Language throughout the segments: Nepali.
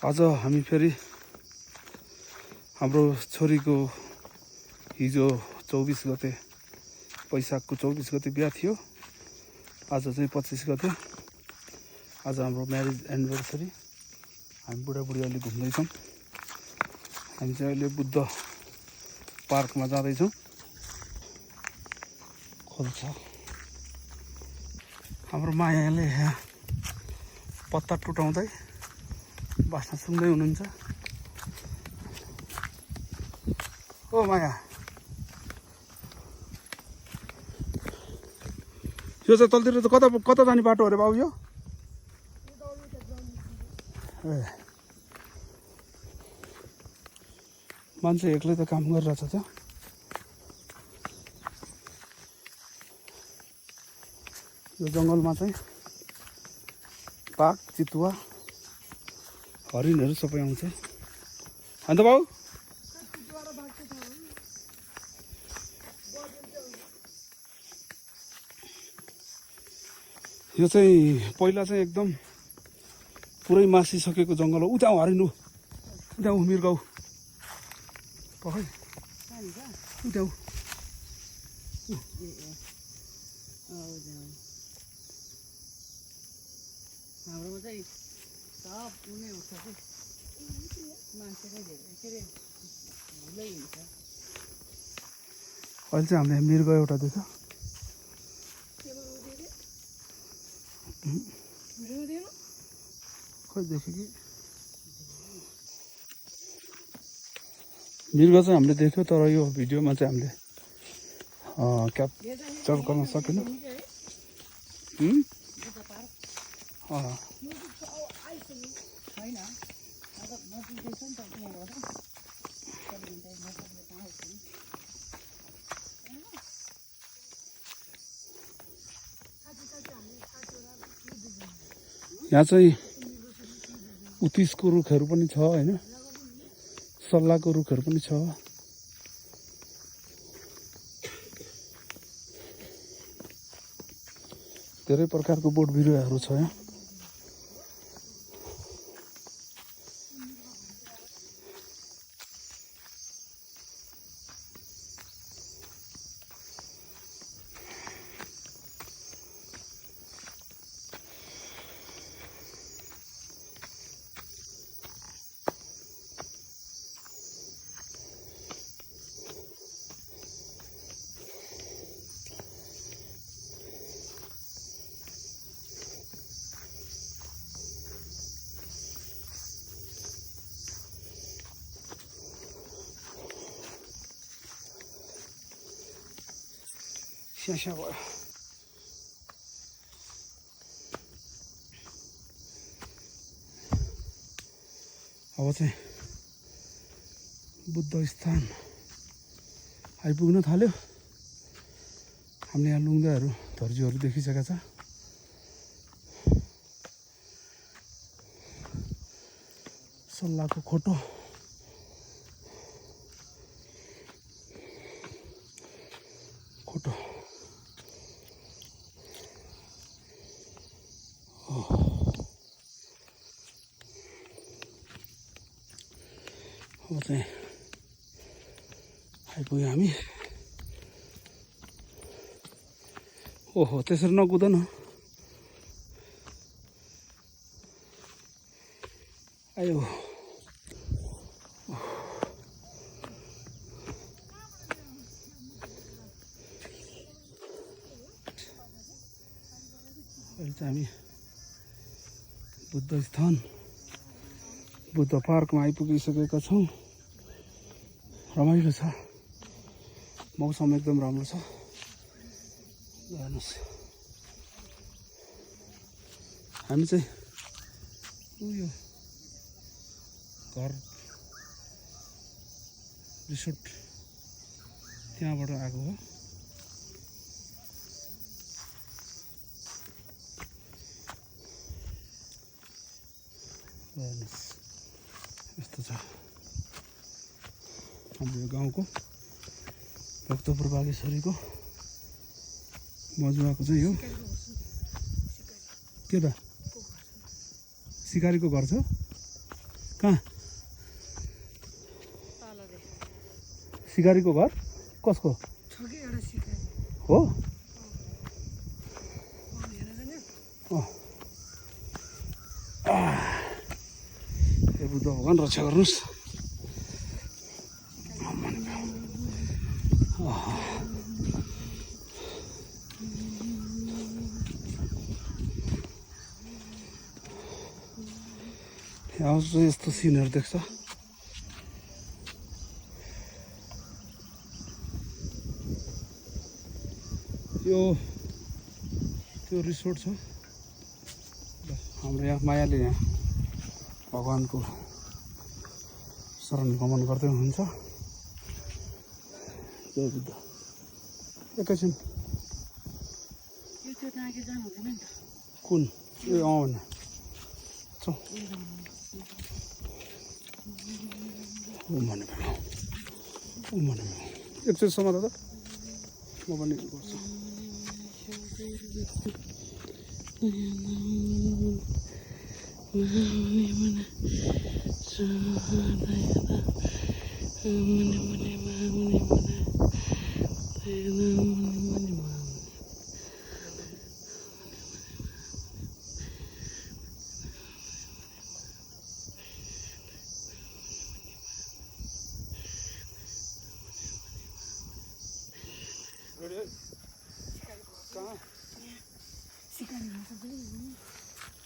आज हामी फेरि हाम्रो छोरीको हिजो 24 गते वैशाखको 24 गते बिहा थियो। आज चाहिँ 25 गते। आज हाम्रो म्यारेज एनिभर्सरी। हामी बुढाबुढी अलि घुम्दैछौँ। हामी चाहिँ अहिले बुद्ध पार्कमा जाँदैछौँ। खोल्छ हाम्रो मायाले यहाँ पत्ता टुटाउँदै बास्ना सुन्दै हुनुहुन्छ। ओ माया, यो चाहिँ तलतिर त कता कता जाने बाटो अरे बाबु? यो ए मान्छे एक्लै त काम गरिरहेछ त। यो जङ्गलमा चाहिँ बाघ, चितुवा, हरिणहरू सबै आउँछ। अन्त बाबु यो चाहिँ पहिला चाहिँ एकदम पुरै मासिसकेको जङ्गल हो। उता हरिण हो, उता मृगौ पखै उता हाम्रोमा चाहिँ सब उनी उठ्छ कि मान्छेकै धेरै के अरे भुलै हुन्छ। अहिले चाहिँ हामीले मृग एउटा देख्यो। खै देख्यो कि मृग चाहिँ हामीले देख्यो, तर यो भिडियोमा चाहिँ हामीले क्याप्चर गर्न सकेन। यहाँ चाहिँ उत्तिसको रुखहरू पनि छ होइन, सल्लाहको रुखहरू पनि छ। धेरै प्रकारको बोट बिरुवाहरू छ यहाँ। स्यास्या भयो। अब चाहिँ बुद्ध स्थान आइपुग्न थाल्यो। हामीले यहाँ लुङ्गाहरू धर्जीहरू देखिसकेका छ। सल्लाहको खोटो, खोटो अब चाहिँ आइपुग्यो हामी। ओहो, त्यसरी नकुद न। आयो अहिले चाहिँ हामी बुद्ध स्थान बुद्ध पार्कमा आइपुगिसकेका छौँ। रमाइलो छ, मौसम एकदम राम्रो छ। हेर्नुहोस्, हामी चाहिँ उयो घर रिसोर्ट त्यहाँबाट आएको हो। हेर्नुहोस् यस्तो छ हाम्रो गाउँको भक्तपुर बागेश्वरीको मजुवाको चाहिँ यो के त सिकारीको घर छ। कहाँ तल रे सिकारीको घर कसको छ कि एउटा सिकारी हो हेर जाने हे बुद्ध भगवान् रक्षा गर्नुहोस् यहाँ चाहिँ यस्तो सिनहरू देख्छ यो त्यो रिसोर्ट छ हाम्रो यहाँ मायाले यहाँ भगवान्को शरण गमन गर्दै हुनुहुन्छ जय बुद्ध एकैछिन यो त्यो नागे जानु हुँदैन नि त कुन ए भन्न चौ भने एकचोटिसम्म दादा म पनि गर्छु कहाँ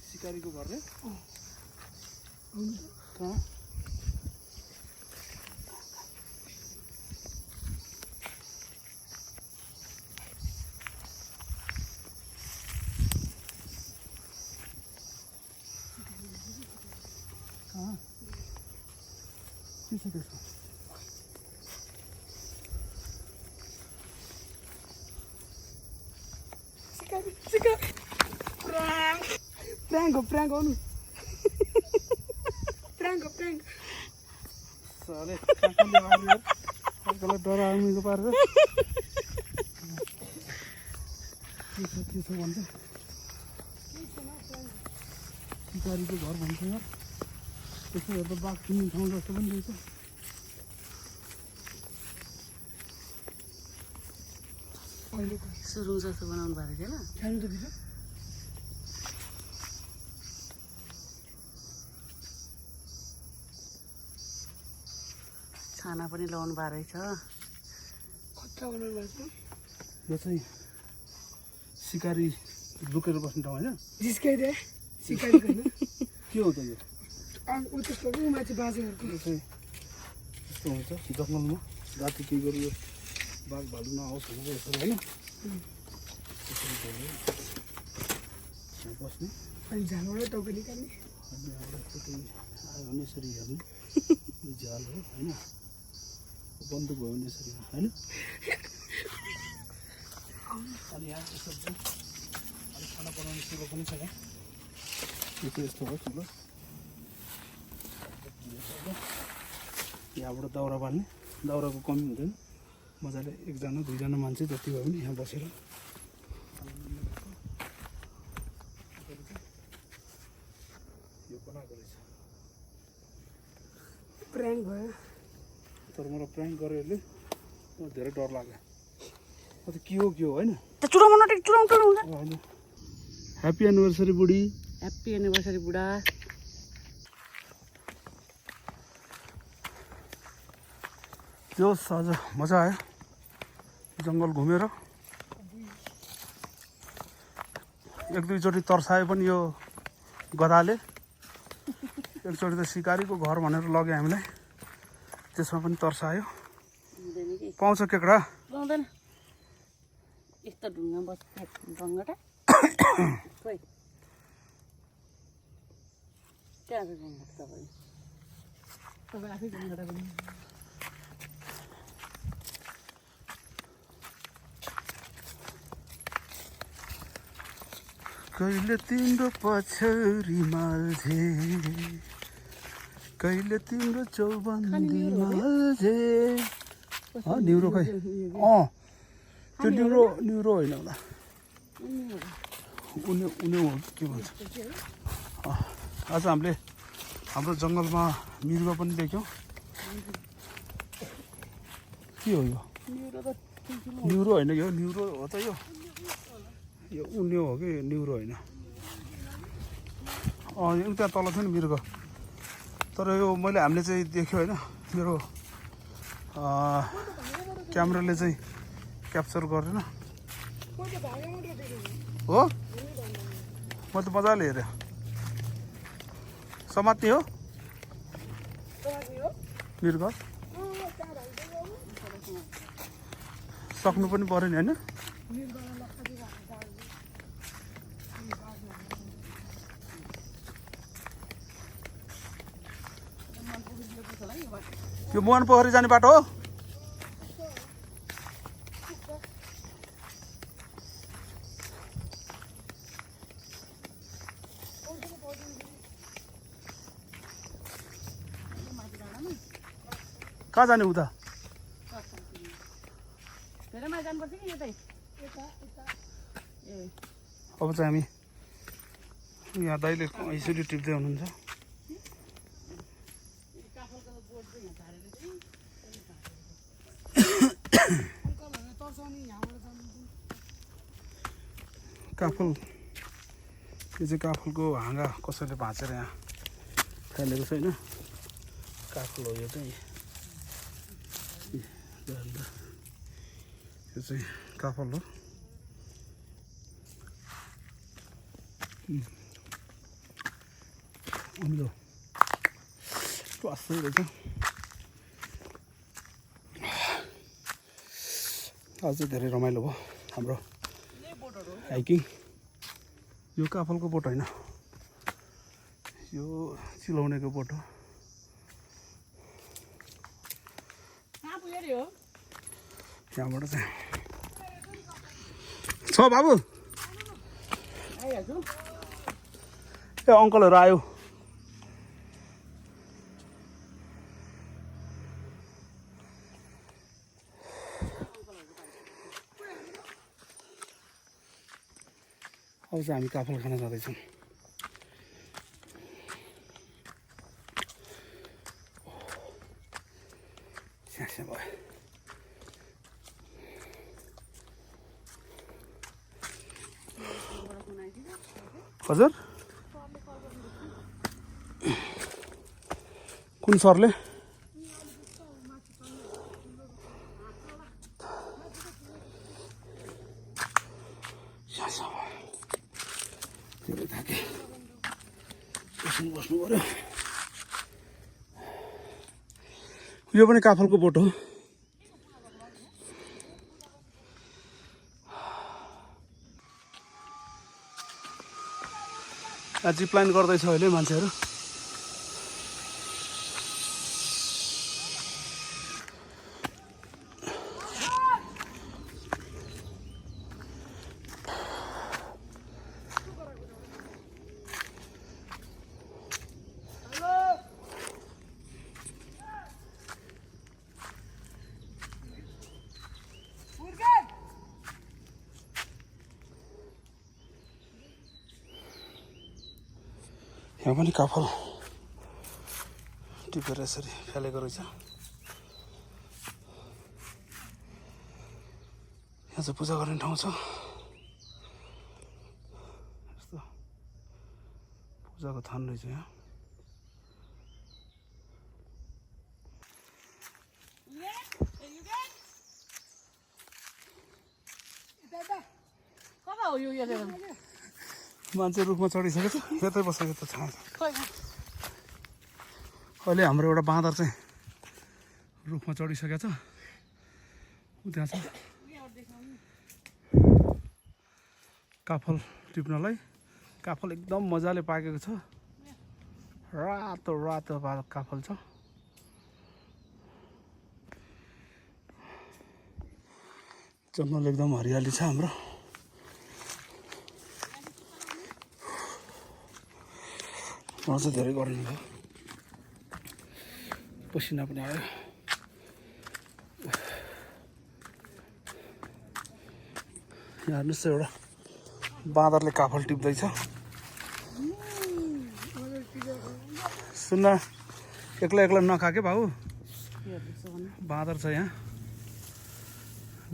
सिकारीको घर रे कहाँ कहाँ के छ त्यसमा प्राङ्क हो प्राङ्क आउनु प्राङ्क हो प्राङ्क साले अर्कोलाई डराउनुको पारेर के छ भन्छ सिकारीको घर भन्छ यार त्यसो हेर्दा बाघ किन्ने ठाउँ जस्तो पनि रहेछ सुरुङ जस्तो बनाउनु भएको थिएन खानु त दिन्छ छाना पनि लाउनु भएको रहेछ खतरा बनाउनु भएको छ यो चाहिँ सिकारी लुकेर बस्ने ठाउँ होइन जिस्काइदिए सिकारी होइन के हो त यो ऊ त्यस्तो ऊ माथि बाजेहरूको यो चाहिँ यस्तो हुन्छ जङ्गलमा राति के गरी यो बाघ भालु नआओस् भनेर यसरी होइन त्यसरी गएर यहाँ बस्ने अनि झालबाट टाउको निकाल्ने अनि यहाँबाट कतै आयो भने यसरी हेर्ने यो झ्याल हो होइन बन्दुक भयो भने यसरी होइन अनि यहाँ यस्तो चाहिँ अलिक खाना बनाउने चुलो पनि छ यहाँ यो चाहिँ यस्तो हो चुलो यहाँबाट दाउरा बाल्ने दाउराको कमी हुँदैन मजाले एकजना दुईजना मान्छे जति भयो भने यहाँ बसेर यो बनाएको रहेछ प्राङ्क भयो तर मलाई प्राङ्क गरेरले धेरै डर लाग्यो के हो होइन होइन ह्याप्पी एनिभर्सरी बुढी ह्याप्पी एनिभर्सरी बुढा जोस् आज मजा आयो जङ्गल घुमेर एक दुईचोटि तर्सायो पनि यो गधाले एकचोटि त सिकारीको घर भनेर लग्यो हामीलाई त्यसमा पनि तर्सायो पाउँछ केकडा पाउँदैन यस्तो ढुङ्गा बस्छ ढङ्गटा खोइ त्यहाँ ढुङ्गा तपाईँ आफै ढुङ्गटा पनि कहिले तिम्रो पछौरी माल्छे कहिले तिम्रो चौबन्दी माल्छे न्युरो खै त्यो न्युरो होइन होला उनी हो के भन्छ आज हामीले हाम्रो जङ्गलमा मृग पनि देख्यौँ। के हो यो? न्युरो होइन, यो न्युरो हो त यो उन्यो हो कि न्युरो होइन। यो त्यहाँ तल थियो नि मृग, तर यो हामीले चाहिँ देख्यो होइन, मेरो क्यामेराले चाहिँ क्याप्चर गरेन हो। मैले त मजाले हेरेँ। समात्ने हो मृग, सक्नु पनि पऱ्यो नि होइन। यो मोहन पोखरी जाने बाटो हो। कहाँ जाने उता? अब चाहिँ हामी यहाँ दाइले यसरी टिप्दै हुनुहुन्छ। काफल, यो चाहिँ काफलको हाँगा कसैले भाँचेर यहाँ फालेको छैन। काफल हो यो चाहिँ, यो चाहिँ काफल हो। अमिलो स्वास्थ्य रहेछ। आज चाहिँ धेरै रमाइलो भयो हाम्रो हाइकिङ। यो काफलको बोट होइन, यो चिलाउनेको बोट हो। यहाँबाट चाहिँ छ बाबु। ए अङ्कलहरू आयो। अब चाहिँ हामी काफल खान जाँदैछौँ। स्यास्या भयो। हजुर कुन सरले? थाके बस्नु पर्यो। यो पनि काफलको बोट हो। जिप लाइन गर्दैछ अहिले मान्छेहरू। यहाँ पनि काफल टिपेर यसरी फालेको रहेछ। यहाँ चाहिँ पूजा गर्ने ठाउँ छ। यस्तो पूजाको थान रहेछ यहाँ। मान्छे रुखमा चढिसकेको छ, यतै बसेको त छ। अहिले हाम्रो एउटा बाँदर चाहिँ रुखमा चढिसकेको छ, त्यहाँ छ काफल टिप्नलाई। काफल एकदम मजाले पाकेको छ, रातो रातो काफल छ। जङ्गल एकदम हरियाली छ हाम्रो। मलाई चाहिँ धेरै गर्मी भयो, पसिना पनि आयो। यहाँ हेर्नुहोस् एउटा बाँदरले काफल टिप्दैछ। सुन्न एक्लै एक्लै नखा के भाउ हेर्दैछ भने बाँदर छ यहाँ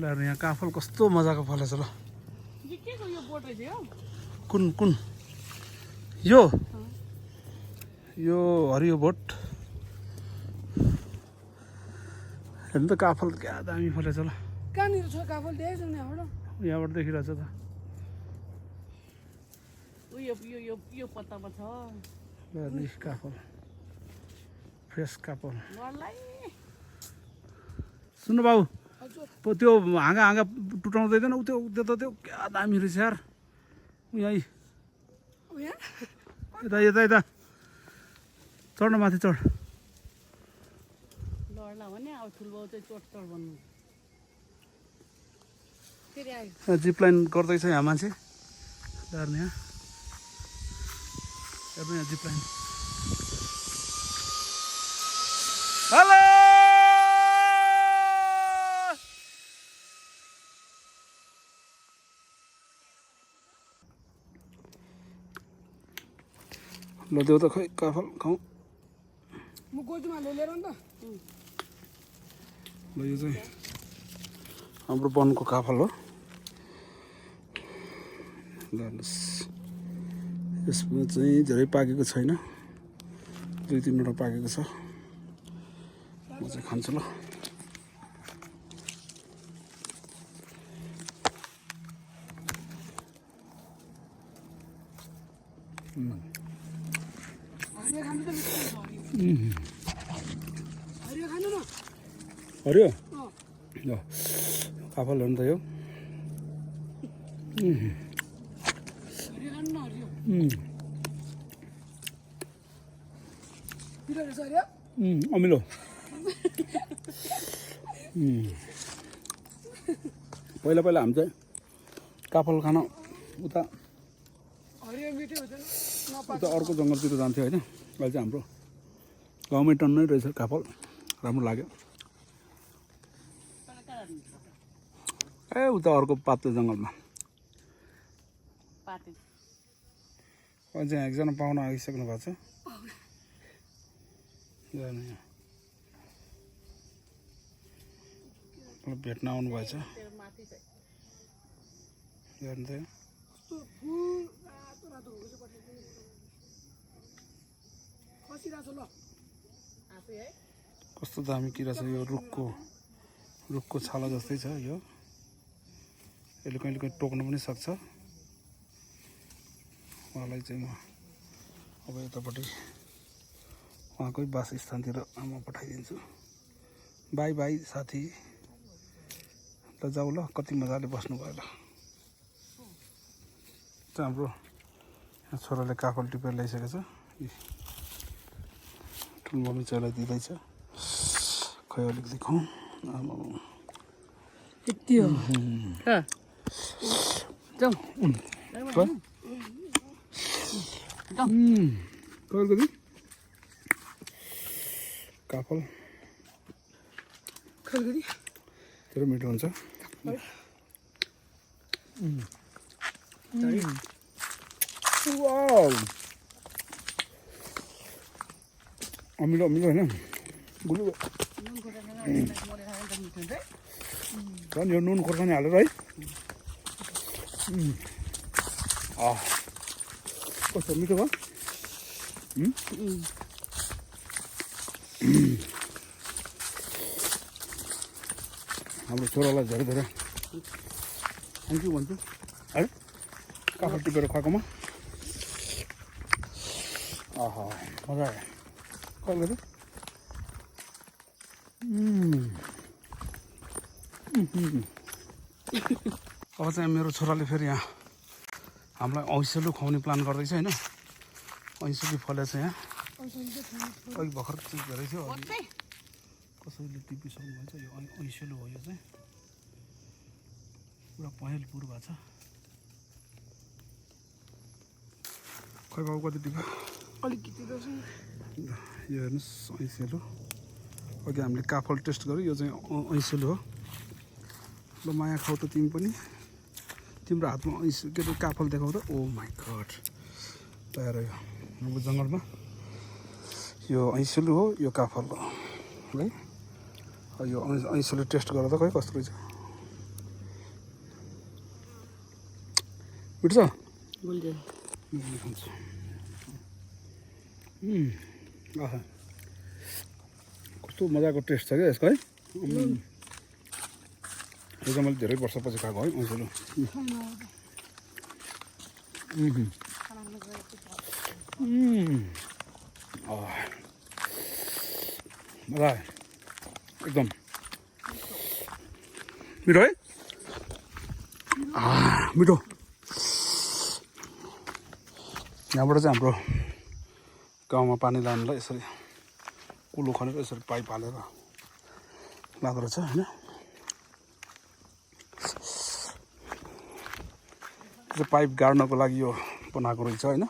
ल हेर्नु यहाँ काफल कस्तो मजाको फलेछ ल के को यो बोट रहेछ यो कुन कुन यो यो हरियो बोट हेर्नु त काफल क्या दामी फलेछ ल कहाँनिर छ काफल देखेको छैन यहाँबाट यहाँबाट देखिरहेछ त यो यो यो यो पत्तामा छ ल हेर्नु यी काफल फ्रेस काफल मलाई सुन्नु बाबु त्यो हाँगा हाँगा टुटाउँदैन उ त्यो त्यो त त्यो क्या दामी रहेछ यार यहीँ यता यता यता चढ्न माथि चढ लड्ला भने अब ठुलो चाहिँ चोट चोट भन्नु फेरि आयो जिप लाइन गर्दैछ यहाँ मान्छे हेर्नु यहाँ हेर्नु यहाँ जिप लाइन हेलो ल देऊ त खै काफल खाउँ म गोजुमा लिएर नि त ल यो चाहिँ हाम्रो वनको काफल हो ल हेर्नुहोस् यसमा चाहिँ धेरै पाकेको छैन 2-3वटा पाकेको छ म चाहिँ खान्छु ल हरियो ल काफल हो नि त यो अमिलो पहिला पहिला हामी चाहिँ काफल खान उता उता अर्को जङ्गलतिर जान्थ्यो होइन अहिले चाहिँ हाम्रो गाउँमै टन्नै रहेछ काफल राम्रो लाग्यो ए उता अर्को पातो जङ्गलमा अहिले चाहिँ एकजना पाहुना आइसक्नु भएको छ भेट्न आउनु भएछ हेर्नु त कस्तो दामी किरा छ यो रुखको छाला जस्तै छ यो यसले कहिले कहिले टोक्न पनि सक्छ उहाँलाई चाहिँ म अब यतापट्टि उहाँकै वासस्थानतिर म पठाइदिन्छु बाई बाई साथी ल जाऊ ल कति मजाले बस्नुभयो ल हाम्रो छोराले काफल टिपेर ल्याइसकेको छ ठुलो चेलाई दिँदैछ खै अलिकति खाउँ यति हो जाउँ कहिले काफल धेरै मिठो हुन्छ अमिलो अमिलो होइन गुलु झन् यो नुन खोर्सानी हालेर है कस्तो मिठो भयो हाम्रो छोरालाई धेरै धेरै थ्याङ्क यू भन्छु है काफल टिपेर खुवाएकोमा मजा आयो कहिले अब चाहिँ मेरो छोराले फेरि यहाँ हामीलाई ऐसेलु खुवाउने प्लान गर्दैछ होइन ऐसेलु फलेछ यहाँ अघि भर्खर चेक गरेको थियो कसैले टिपिसक्नु भएछ यो ऐसेलु हो यो चाहिँ पुरा पहेँलपुर भएको छ खै बाबु कति टिप्यो अलिकति यो हेर्नुहोस् ऐसेलु अघि हामीले काफल टेस्ट गर्यो यो चाहिँ ऐसेलु हो ल माया खाऊ त तिमी पनि तिम्रो हातमा के अरे काफल देखाउ त ओ माई गड तयार यो हाम्रो जङ्गलमा यो ऐँसुलु हो, यो काफल हो है। यो ऐँसुलु टेस्ट गरेर त खै कस्तो रहेछ। मिठो छ। गोल्डन खान्छु। आहा कस्तो मजाको टेस्ट छ क्या यसको है। यो चाहिँ मैले धेरै वर्षपछि खाएको है ऐँसुलु। मजा आयो एकदम मिठो है। मिठो। यहाँबाट चाहिँ हाम्रो गाउँमा पानी लानुलाई यसरी कुलो खनेर यसरी पाइप हालेर लाँदो रहेछ होइन। पाइप गाड्नको लागि यो बनाएको रहेछ होइन।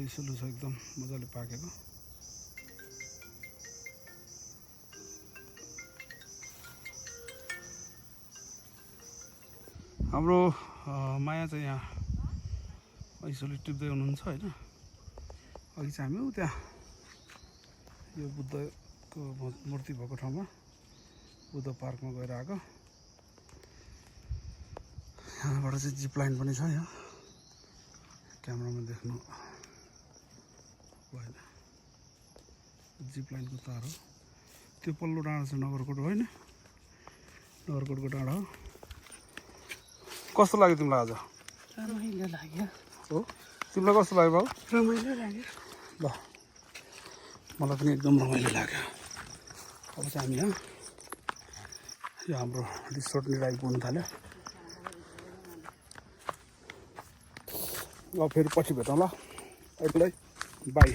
ऐँसुलु छ एकदम मजाले पाकेको। हाम्रो माया चाहिँ यहाँ ऐँसुलु टिप्दै हुनुहुन्छ होइन। अघि चाहिँ हामी त्यहाँ यो बुद्धको मूर्ति भएको ठाउँमा बुद्ध पार्कमा गएर आएको। यहाँबाट चाहिँ जिप लाइन पनि छ। यहाँ क्यामेरामा देख्नु भएन। जिप लाइनको तार हो। त्यो पल्लो डाँडा चाहिँ नगरकोट होइन, नगरकोटको डाँडा हो। कस्तो लाग्यो तिमीलाई आज? रमाइलो लाग्यो। हो तिमीलाई कस्तो लाग्यो बाबु? रमाइलो लाग्यो। ल मलाई पनि एकदम रमाइलो लाग्यो। अब चाहिँ हामी यहाँ यो हाम्रो रिसोर्टनिर आइपुग्नु थाल्यो। अब फेरि पछि भेटौँ ल। अहिले बाई।